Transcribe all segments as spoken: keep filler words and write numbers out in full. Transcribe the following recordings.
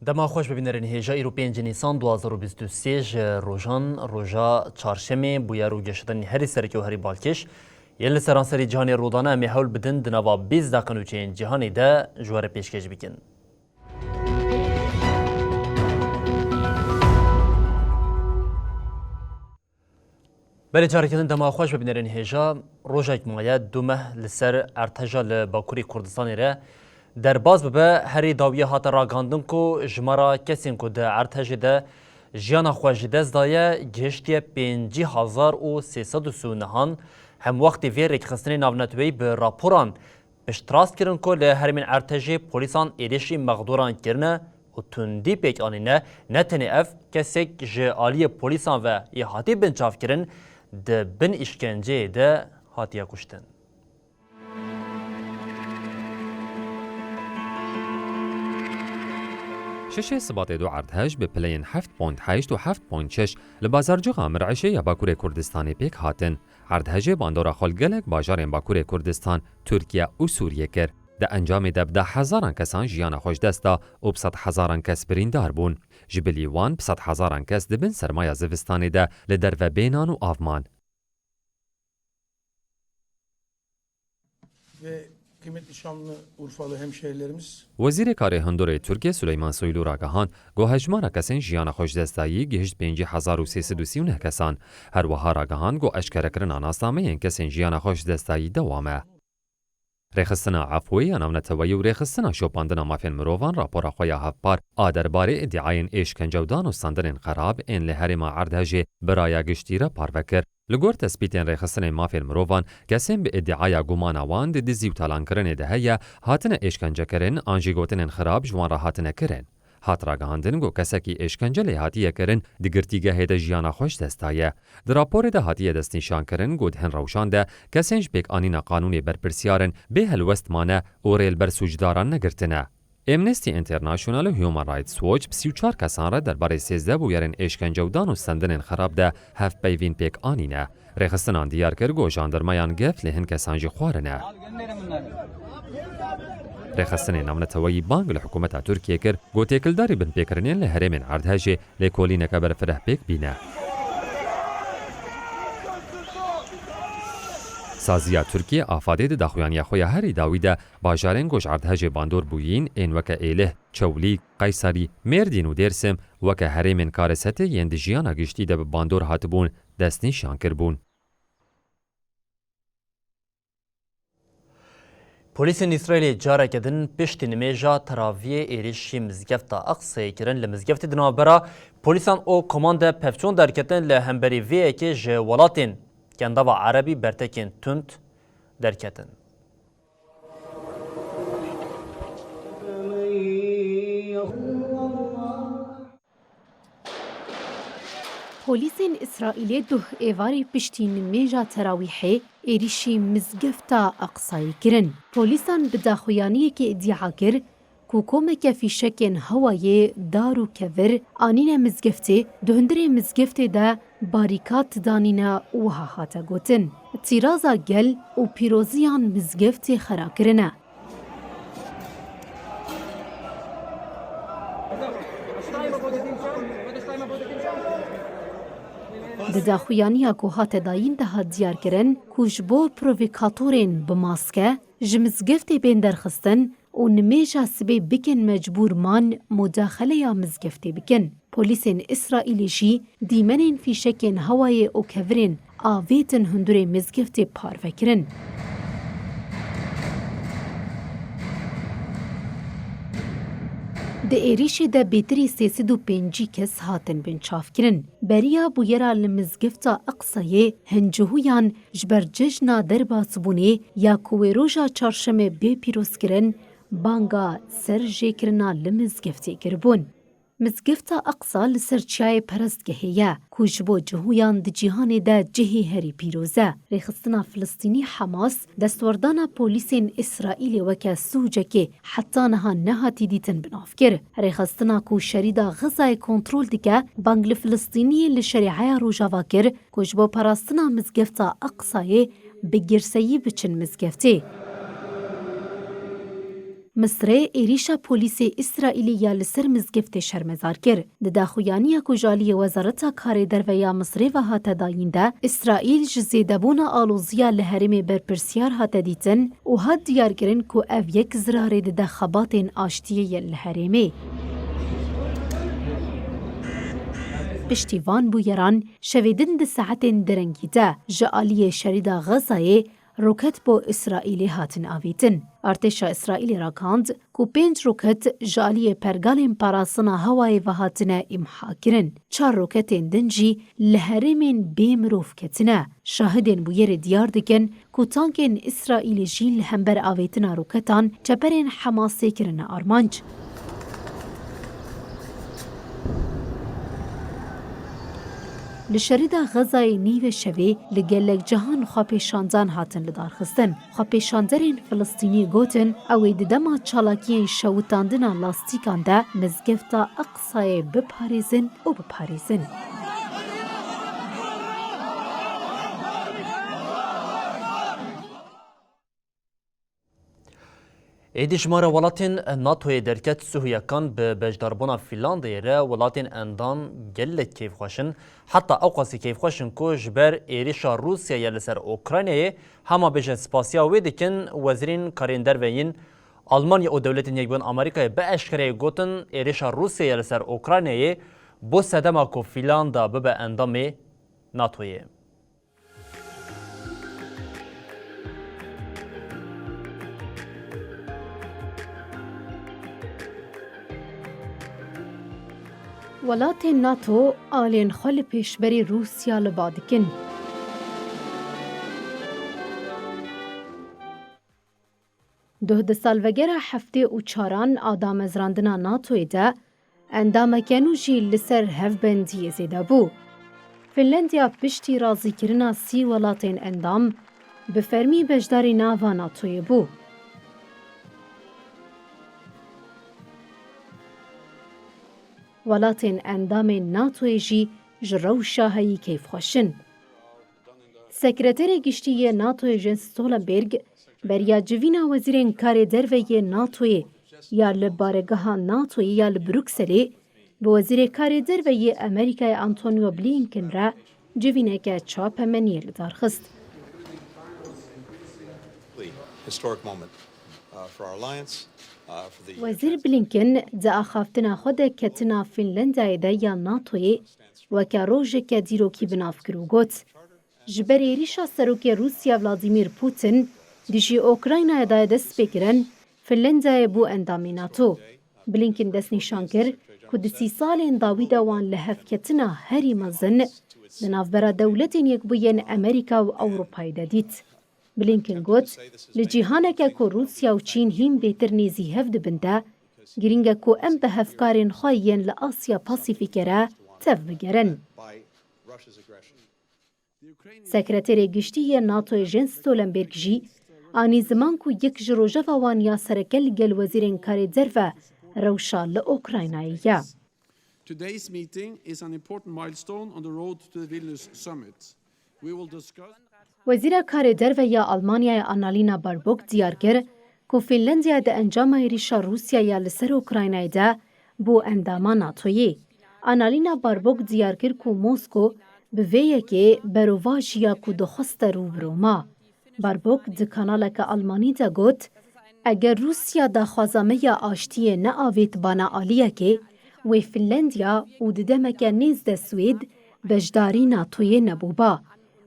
Dema xweş bibînerên hêja, îro pêncî Nîsan du hazar û bîst û sê ji rojan roja çarşemê bûyer û geşedanî herî sereke û herî balkêş yên li seranserî cîhanê rûdane em ê hewl bidin di nava bîst deqe nûçeyên cîhanê de ji we re pêşkêş bikin. Belê careke din dema xweş bibînerên hêja, rojek maye du meh li ser erdheja li Bakurê Kurdistanê re derbas bibe. Herî dawiyê hate ragihandin ku jimara kesên ku di erdhejê de jiyana xwe ji dest daye gihiştiye pêncî hezar û sê sed û sî û nehan. Hemwextê vê rêkxistinê navneteweyî bi raporan piştrast kirin ku li herêmên erdhejê polîsan êrişî mexdûran kirine û tundî pêk anîne, ne tenê ev, kesek ji aliyê polîsan ve yê hatî binçavkirin, di bin îşkenceyê de hatiye kuştin. Şeşê Sibatê du erdhej bi pileyên heft point heşt û heft point şeş li bazarcixê Mir'eşê ya Bakurê Kurdistanê pêk hatin. Erdhejê bandora xwe li gelek bajarên Bakurê Kurdistan, Tirkiye û Sûriyê kir. Di encamê de bi deh hezaran kesan jiyana xwe ji dest da û bi sed hezaran kes birîndar bûn. Ji bilî wan bi sed hezaran kes di bin sermaya zivistanê de li derve bê nan û av man. Ve kıymetli Şanlıurfalı hemşehrilerimiz. Wezîrê Karê Hundirê Tirkiyê Suleyman Soylu ragihand, ku hejmara kesên jiyana xwe ji dest dayî gihişt pêncî hezar û sê sed û sî û neh kesan. Her wiha ragihand, ku eşkerekirina nasnameyên kesên jiyana xwe ji dest dayî dewam e. Rêxistina Efwê ya Navneteweyî û Rêxistina Şopandina Mafên Mirovan rapora xwe ya hevpar a derbarê îdiayên êşkence û dan û standinên xerab ên li herêma Erdhejê bi raya giştî re parve kir. Li gor tespîtên Rêxistinên Mafên Mirovan, kesên bi îdiaya gumana wan di dizî û talankirinê de heye, hatine êşkencekirin an jî gotinên xirab ji wan re hatine kirin. Hat ragihandin ku kesekî êşkence lê hatiye kirin di girtîgehê de jiyana xwe ji dest daye. Di raporê de hatiye destnîşankirin ku di hin rewşan de kesên ji pêkanîna qanûnê berpirsiyar in bê helwest mane û rê li ber sûcdaran negirtine. Amnesty International û Human Rights Watch bi sî û çar kesan re derbarê sêzdeh bûyerên êşkence û dan û stendinên xerab de hevpeyvîn pêk anîne. Rêxistinan diyar kir ku jandarmayan gef li hin kesan jî xwarine. Rêxistinên navneteweyî bang li hikûmeta Tirkiyê kir ku têkildarî binpêkirinên li herêmên Erdhejê lêkolîneke berfireh pêk bîne. Saziya Tirkiyê a FADê di daxuyaniya xwe ya herî dawî de bajarên ku ji Erdhejê bandor bûyîn ên weke Êlih, Çewlîg, Qeyserî, Mêrdîn û Dêrsim weke herêmên karesetê yên di jiyana giştî de bi bandor hatibûn destnîşan kiribûn. Polîsên Îsraîlê careke din piştî nimêja teraviyê êrîşî mizgefta Eqsayê kirin. Li mizgeftê di navbera polîsan û koman de pevçûn derketin, li hemberî vê yekê ji welatên Kendava Erebî bertekên tund derketin. Polîsên Îsraîlê duh êvarî piştî nimêja terawîhê êrîşî mizgefta Eqsayê kirin. Polîsan bi daxuyaniyekê îdia kir ku komeke fîşekên hewayê, dar û kevir anîne mizgeftê, di hundirê mizgeftê de barîkat danîne û wiha hate gotin, "Tîraza gel û pîroziyan mizgeftê xera kirine." Di daxuyaniya ku hate dayîn de hat diyarkirin ku ji bo provîkatorên bi maske ji mizgeftê bên derxistin û nimêja sibê bikin mecbûr man mudaxeleya mizgeftê bikin. Polîsên Îsraîlê jî dîmenên fîşekên hewayê û kevirên avêtin hundirê mizgeftê parve kirin. Di êrîşê de bêtirî sê sed û pêncî kes hatin binçavkirin. Beriya bûyera li mizgefta Eqsayê hin cihûyan ji ber cejna derbasbûnê ya ku wê roja çarşemê bê pîrozkirin, banga ser jêkirina li mizgeftê kiribûn. Mizgefta Eqsa li ser çiyayê perestgehê ye, ku ji bo Cihûyan di cîhanê de cihê herî pîroz e. Rêxistina Filistînî Hamas, destwerdana polîsên Îsraîlê weke sûcekê heta niha nehatî dîtin bi nav kir. Rêxistina ku şerîda Xezayê kontrol dike, bang li Filistîniyên li Şerîeya Rojava kir, ku ji bo parastina mizgefta Eqsayê bi girseyî biçin mizgeftê. Misrê êrîşa polîsê Îsraîlî ya li ser mizgeftê şermezar kir. Di daxuyaniya ku ji aliyê Wezareta Karê Derve ya Misrê ve hate dayîn de, Îsraîl ji zêdebûna aloziya li herêmê berpirsiyar hate dîtin û hat diyarkirin ku ev yek zirarê dide xebatên aştiyê yên li herêmê. Piştî van bûyeran, şevê din di saetên derengî de ji aliyê şerîda Xezayê roket bo Îsraîlê hatin avêtin. Artêşa Îsraîlê rakand ku pênc roket ji aliyê pergalên parastina hewayê ve hatine îmha kirin. Çar roketên din jî li herêmên bê mirov ketine. Şahidên bûyerê diyar dikin ku tankên Îsraîlê jî li hember avêtina roketan çeperên Hamasê kirine armanc. Li şerîda Xezayê nîve şevê li gelek cihan xwepêşandan hatin lidarxistin. Xwepêşanderên Filistînî gotin, ew ê di dema çalakiyên şewitandina lastîkan de mizgefta Eqsayê biparêzin û biparêzin. Êdî jimara welatên NATOyê derket, sûhûyekan bi beşdarbûna Fînlandiyê re welatên endam gelek kêfxweş in. Heta ewqasî kêfxweş in ku ji ber êrîşa Rûsyayê li ser Ukraynayê, hema bêje spasiya wê dikin, wezîrên karên derve yên Almanya û Dewletên Yekbûyî Amerîkayê bi eşkereyê gotin, êrîşa Rûsyayê li ser Ukraynayê bû sedema ku Fînlanda bibe endamê NATOyê. Welatên NATO alên xwe li pêşberî Rûsya li ba dikin. Duh di salvegera heftê û çaran a damezrandina NATOyê de endameke nû jî li ser hevbendiyê zêde bû. Finlandiya piştî razîkirina sî welatên endam bi fermî beşdarî nava NATOyê bû. Welatên endamên NATOyê jî ji rewşa heyî kêfxweş in. Sekreterê Giştî yê NATOyê Jens Stoltenberg beriya civîna wezîrên karê derve yê NATOyê ya li baregeha NATOyê ya li Brukselê bi wezîrê karê derve yê Amerîkayê Antonio Blinken re civîneke çapemeniyê li dar xist. Historic moment, uh, for our alliance, uh, for the Wezîr Blinken di axaftina xwe de ketina Fînlandiyayê de ya NATOyê weke rojeke dîrokî bi nav kir û got, Ji ber êrîşa serokê Rûsya Vladimir Putin dijî Ukraynayê daye destpêkirin, Finlandiyayê bû endamê NATO. Blinken destnîşan kir ku di sî salên dawî de wan lihevketina herî mezin di navbera Dewletên Yekbûyî yên Amerîka û Ewropayê de dît. Blinken got, Li cîhaneke ku Rûsya û Çîn hîn bêtir nêzî hev dibin de, girîng e ku em bi hevkarên xwe yên li Asya Pasîfîke re tev bigerin. Sekreterê Giştî yê NATOyê Jens Stoltenberg jî anî ziman ku yek ji rojeva wan ya sereke li gel wezîrên karê derve rewşa li Ukraynayê ye. Today's meeting is an important milestone on the road to the Vilnius Summit. We will discuss Wezîra Karê Derve ya Almanyayê Annalena Baerbock diyar kir ku Fînlandiya di encama êrîşa Rûsyayê ya li ser Ukraynayê de bû endama NATOyê. Annalena Baerbock diyar kir ku Mosko bi vê yekê berovajiya ku dixwest e rû bi rû ma. Baerbock di kanaleke Almanî de got, Eger Rûsya daxwaza me ya aştiyê neavêtibana aliyekê, wê Fînlandiya û di demeke nêz de Swêd beşdarî NATOyê nebûba.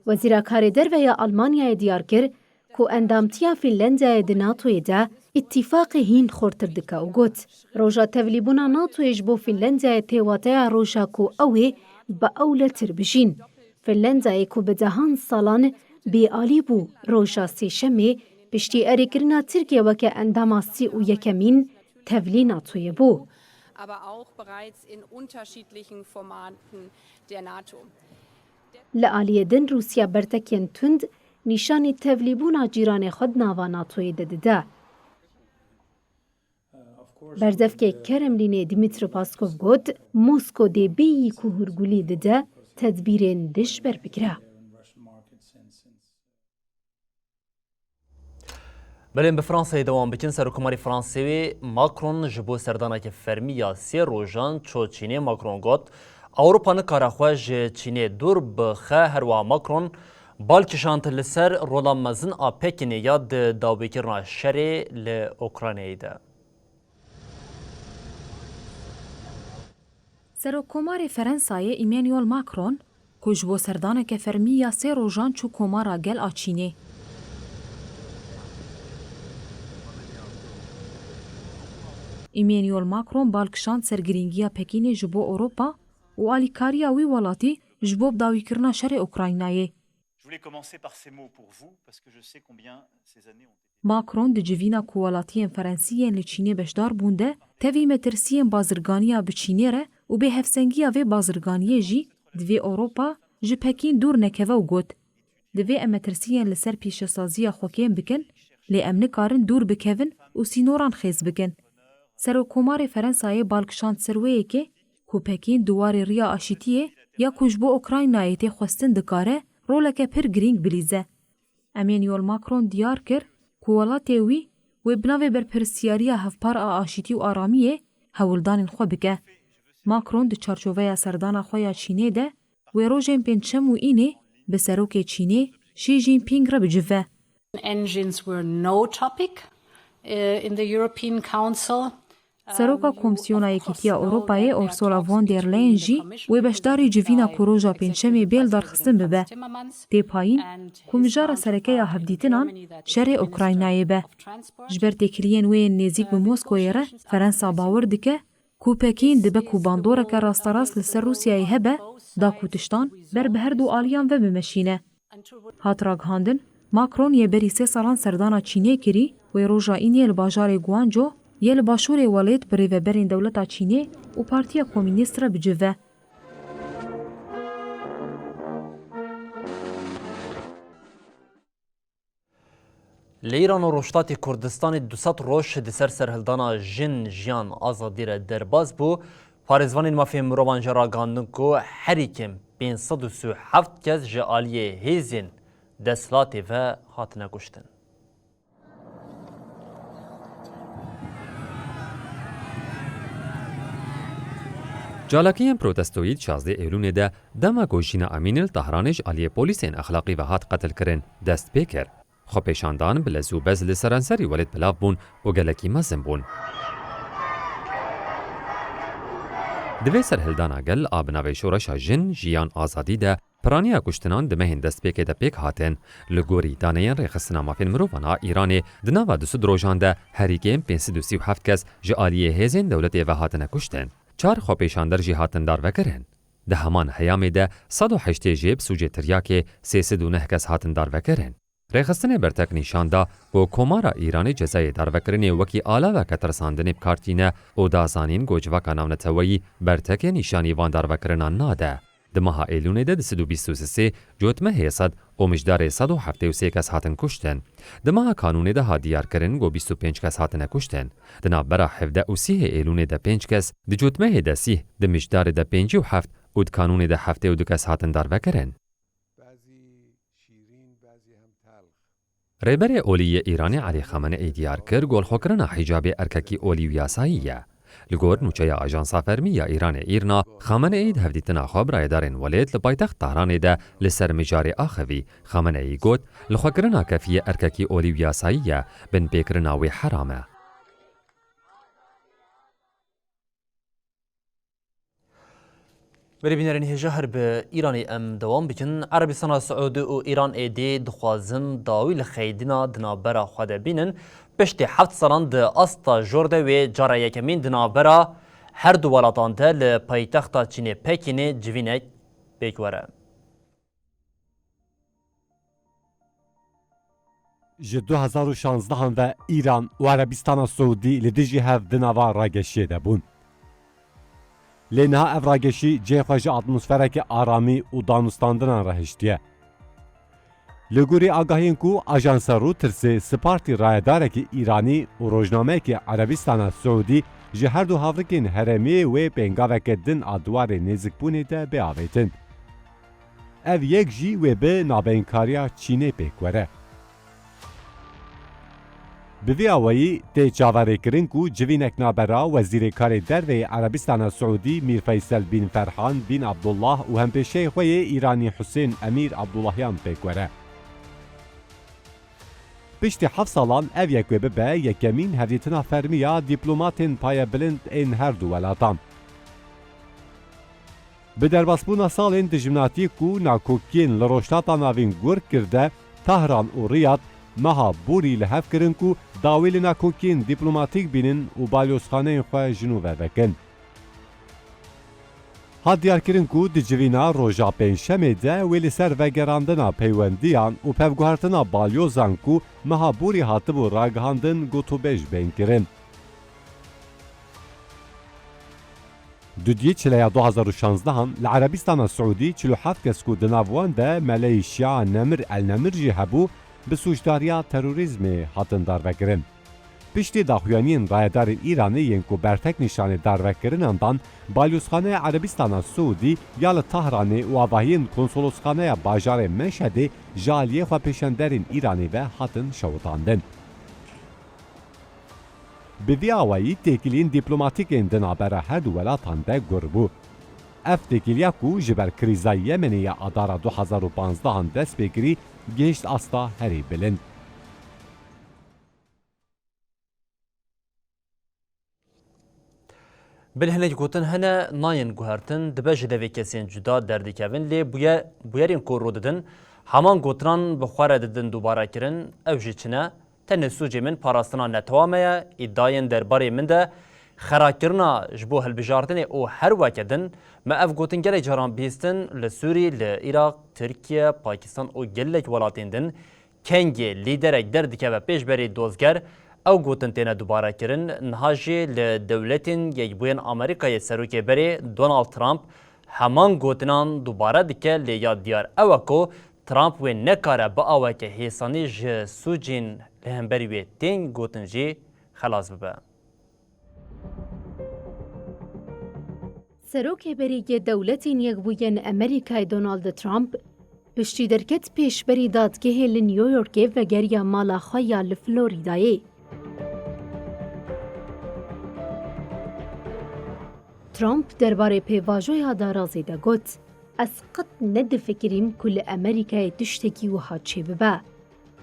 Wezîra Karê Derve ya Almanyayê diyar kir ku endamtiya Fînlandiyayê di NATOyê de îtîfaqê hîn xurtir dike û got, Roja tevlîbûna NATOyê ji bo Fînlandiyayê tê wateya roja ku ew ê bi ewletir bijîn. Fînlandiyayê ku bi dehan salan bêalî bû, roja Sêşemê Piştî erêkirina Tirkiye weke endama sî û yekemîn tevlî NATOyê bû. Aber auch bereits in unterschiedlichen Formaten der NATO. Li aliyê din Rûsya bertekên tund nîşanî tevlîbûna cîranê xwe di nava NATOyê de dide. Berdevkê Kremlînê Dmitry Peskov got, Mosko dê bêyî ku hûrgulî dide, tedbîrên dij berbigire. Belê, em bi Fransayê dewam bikin. Serokkomarê Fransê wê Macron ji bo serdaneke fermî ya sê rojan çû Çînê. Macron got, Ewropa nikare xwe ji Çînê dûr bixe. Herwiha Macron bal kişand li ser rola mezin a Pekînê ya di dawîkirina şerê li Ukraynayê de. Serokkomarê Ferensayê Emmanuel Macron, ku ji bo serdaneke fermî ya sê rojan çû Komara Gel a Çînê. Emmanuel Macron bal kişand ser girîngiya Pekînê ji bo Ewropa û alîkariya wî welatî ji bo bidawîkirina şerê Ukraynayê. Je voulais commencer par ces mots pour vous, parce que je sais combien ces années ont été Macron di civîna ku welatiyên Ferensî yên li Çînê beşdar bûn de, tevî metirsiyên bazirganiya bi Çînê re û bêhevsengiya vê bazirganiyê jî divê Ewropa ji Pekîn dûr nekeve û got, Divê em metirsiyên li ser pîşesaziya xwe kêm bikin, lê em nikarin dûr bikevin û sînoran xêz bikin. Serokkomarê Ferensayê bal kişand ser wê yekê ku Pekîn di warê riya aşîtiyê ya ku ji bo Ukraynayê tê xwestin dikare roleke pir girîng bilîze. Emmanuel Macron diyar kir ku welatê wî wê bi navê berpirsiyariya hevpar a aşîtî û aramiyê hewldanên xwe bike. Macron di çarçoveya serdana xwe ya Çînê de wê rojên pêncşem û înê bi serokê Çînê Xi Jinping re bicive. Engines were no topic, uh, in the European Council. Seroka Komsiyona Yekîtiya Ewropayê Ursula von der Leyen jî wê beşdarî civîna ku roja pêncşemê bê li darxistin bibe. Tê payîn ku mijara sereke ya hevdîtinan şerê Ukraynayê be. Ji ber têkiliyên wê yên nêzîk bi Moskoyê re Ferensa bawer dike ku Pekîn dibe ku bandoreke rasterast li ser Rûsyayê hebe, da ku tiştan ber bi her du aliyan ve bimeşîne. Hat ragihandin, Macron yê berî sê salan serdana Çînê kirî, wê roja Înê li bajarê Guangzhou yê li başûrê welêt bi rêveberên dewleta Çînê û Partiya Komînîst re bicive. Li Îran û Rojhilatê Kurdistanê du sed roj di ser serhildana Jin, Jiyan, Azadî re derbas bû. Parêzvanên mafên mirovan jî ragihandin ku herî kêm pênc sed û sî û heft kes ji aliyê hêzên desthilatê ve hatine kuştin. Çalakiyên protestoyî di şazdeh Eylûnê de dema ku Jîna Emînî li Tehranê ji aliyê polîsên exlaqî ve hat qetilkirin, dest pê kir. Xwepêşandan bi lez û bez li seranserî welêt belav bûn û gelekî mezin bûn. Di vê serhildana gel a bi navê Şoreşa Jin, Jiyan, Azadî de piraniya kuştinan di mehên destpêkê de pêk hatin. Li gorî daneyên Rêxistina Mafên Mirovan a Îranê, di nava du sed rojan de herî kêm pênc sed û sî û heft kes ji aliyê hêzên dewletê ve hatine kuştin. Çar xwepêşander jî hatin darvekirin. Di heman heyamê de sed û heştê jê bi sûcê tiryakê, sê sed û neh kes hatin darvekirin. Rêxistinê bertek nîşan da ku Komara Îranê cezayê darvekirinê wekî alaveke tirsandinê bi kar tîne û da zanîn ku civaka navneteweyî bertekê nîşanî van darvekirinan nade. Di meha Eylûnê de du sed û bîst û sê cotmehê sed û mijdarê sed û heftê û sê kes hatin kuştin. Di meha Kanûnê de hat diyarkirin ku bîst û pênc kes hatine kuştin. Di navbera hevdeh û sîhê Eylûnê de pênc kes, di cotmehê de sîh, di mijdarê de pêncî û heft û di Kanûnê de heftê û du kes hatin darvekirin. Bazî şîrîn, bazî hem telx. Rêberê olî yê Îranê Elî Xameneî diyar kir ku lixwekirina hîcabê erkekî olî û yasayî ye. Li gor nûçeya Ajansa Fermî ya Îranê Îrna, Xameneî di hevdîtina xwe bi rayedarên welêt li paytext Tehranê de li ser mijarê axivî. Xameneî got, lixwekirina kefiyê erkekî olî û yasayî ye, binpêkirina wê heram e. Berê bînerên hêja, her bi Îranê em dewam bikin. Erebistana Siûdî û Îran êdî dixwazin dawî li xeydîna di navbera xwe de bînin. Piştî heft salan di asta jor de wê cara yekemîn di navbera her du welatan de li paytexta Çînê Pekînê civînek pêk were. Ji du hezar û şanzdehan ve Îran û Erebistana Siûdî li dijî hev di nava rageşiyê de bûn. Lê niha ev rageşî cihê xwe ji atmosfereke aramî û danûstandinan re hiştiye. Li gorî agahiyên ku ajansa Reutersê sipartî rayedarekî Îranî û rojnameyekî Erebistana Siûdî ji her du havrikên herêmiyê wê pêngaveke din a diwarê nêzikbûnê de bê avêtin. Ev yek jî wê bi navbeynkariya Çînê pêk were. Bi vî awayî tê çaverêkirin ku civînek nabera Wezîrê Karê Derve yê Erebistana Siûdî Mîr Feysel bîn Ferhan bîn Abdullah û hempêşeyê xwe yê Îranî Husên Emîr Abdullahiyan pêk were. Piştî heft salan ev yek wê bibe yekemîn hevdîtina fermî ya dîplomatên payebilind ên her du welatan. Bi derbasbûna salên dijminatiyê ku nakokiyên li Rojhilata Navîn gur kirde, Tahran û Riyad meha borî li hev kirin ku dawî li nakokiyên dîplomatîk bînin û balyozxaneyên xwe ji nû ve vekin. Hat diyarkirin ku di civîna roja Pêncşemê de wê li ser vegerandina peywendiyan û pevguhertina balyozan ku meha borî hatibû ragihandin gotûbêj bên kirin. Dudiyê çileya du hezar û şanzdehan li Erebistana Siûdî çil û heft kes ku di nav wan de meleyî Şia Nemir El Nemir jî hebû, bi sûcdariya terorîzmê hatin darvekirin. Piştî daxuyaniyên rayedarên Îranê yên ku bertek nîşanê darvekirinan dan, Balyozxaneya Erebistana Siûdî ya li Tahranê û avahiyên konsolosxaneya bajarê Meşhedê ji aliyê xwepêşanderên Îranî ve hatin şewitandin. Bi vî awayî têkiliyên dîplomatîk ên di navbera her du welatan de gur bû. Ev têkiliya ku ji ber krîza Yemenê ya Adara du hezar û panzdehan dest pê kirî, gihişt asta herî bilind. Belê hinek gotin hene nayên guhertin, dibe ji devê kesên cuda derdikevin, lê bûye-, bûyerên ku rû didin, heman gotinan bi xwe re didin dubare kirin, ew jî çi ne? Tenê sûcê min parastina netewa me ye, îdayên derbarê min de xerakirina ji bo hilbijartinê û her weke din, me ev gotin gelek caran bihîstin li Sûrî, li Iraq, Tirkiye, Pakistan û gelek welatên din, kengê lîderek derdikeve pêşberî dozger, ew gotin têne dubare kirin, niha jî li Dewletên Yekbûyên Amerîkayê serokê berê Donald Trump heman gotinan dubare dike, lê ya diyar ew e ku Trump wê nekare bi aweke hêsanî ji sûcên li hemberî wê tên gotin jî xelas bibe. Serokê berê yê Dewletên Yekbûyên Amerîkayê Donald Trump, piştî derket pêşberî dadgehê li New Yorkê vegeriya mala xwe ya li Florîdayê. Trump derbarê pêvajoya darazê de got, "Ez qet nedifikirîm ku li Amerîkayê tiştekî wiha çêbibe.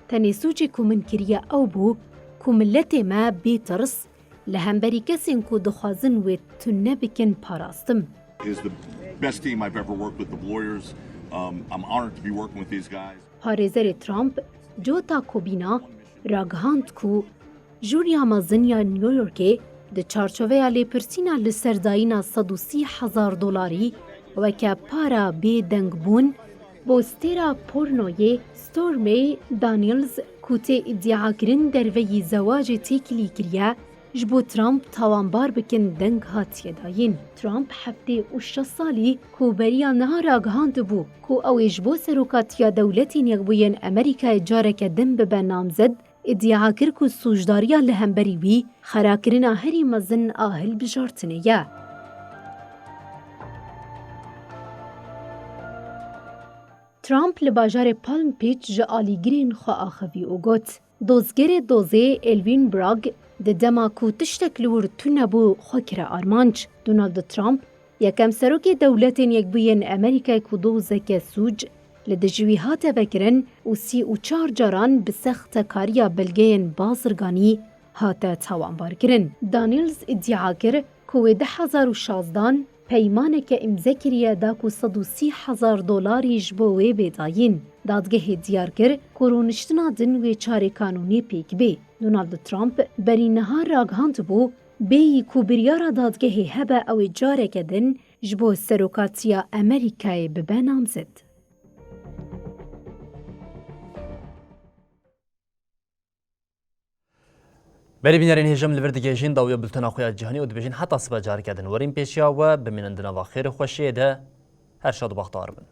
Tenê sûcê ku min kiriye ew bû ku miletê me bê tirs li hemberî kesên ku dixwazin wê tune bikin parastim." Is the best team I've ever worked with, the Warriors. Um, I'm honored to be working with these guys. Parêzerê Trump, Joe Tacopina, ragihand ku Jûriya Mezin ya New Yorkê di çarçoveya lêpirsîna li ser dayîna sed û sî hezar dolarî weke para bê dengbûn bo stêra pornoyê Stormy Daniels ku tê îdiakirin derveyî zewacê têkilî kiriye, ji bo Trump tawanbar bikin deng hatiye dayîn. Trump heftê û şeş salî ku beriya niha ragihandibû ku ew ê ji bo serokatiya Dewletên Yekbûyên Amerîkayê careke din bibe namzet, îdia kir ku sûcdariya li hemberî wî xerakirina herî mezin a hilbijartinê ye. Trump li bajarê Palm Beach ji alîgirên xwe axivî û got, Dozgerê dozê Alvin Bragg di dema ku tiştek li wir tune bû xwe kire armanc. Donald Trump, yekem serokê Dewletên Yekbûyên Amerîkayê ku dozeke sûc li dijî wî hate vekirin û sî û çar caran bi sextekariya belgeyên bazirganî hate tawanbarkirin. Daniels îdia kir ku wê du hezar û şazdehan peymaneke îmze kiriye da ku sed û sî hezar dolarî ji bo wê bê dayîn. Dadgehê diyar kir ku rûniştina din wê çarê kanûnî pêk bê. Donald Trump berî niha ragihandibû, bêyî ku biryara dadgehê hebe ew ê careke din ji bo serokatiya Amerîkayê bibe namzet. Berê bînerên hêja, em li vir digihêjin dawiya bultena xwe ya cîhanî û dibêjin heta sibe careke din werîn pêşiya we, bimînin di nava xêr û xweşiyê de, her şad û bextewar bin.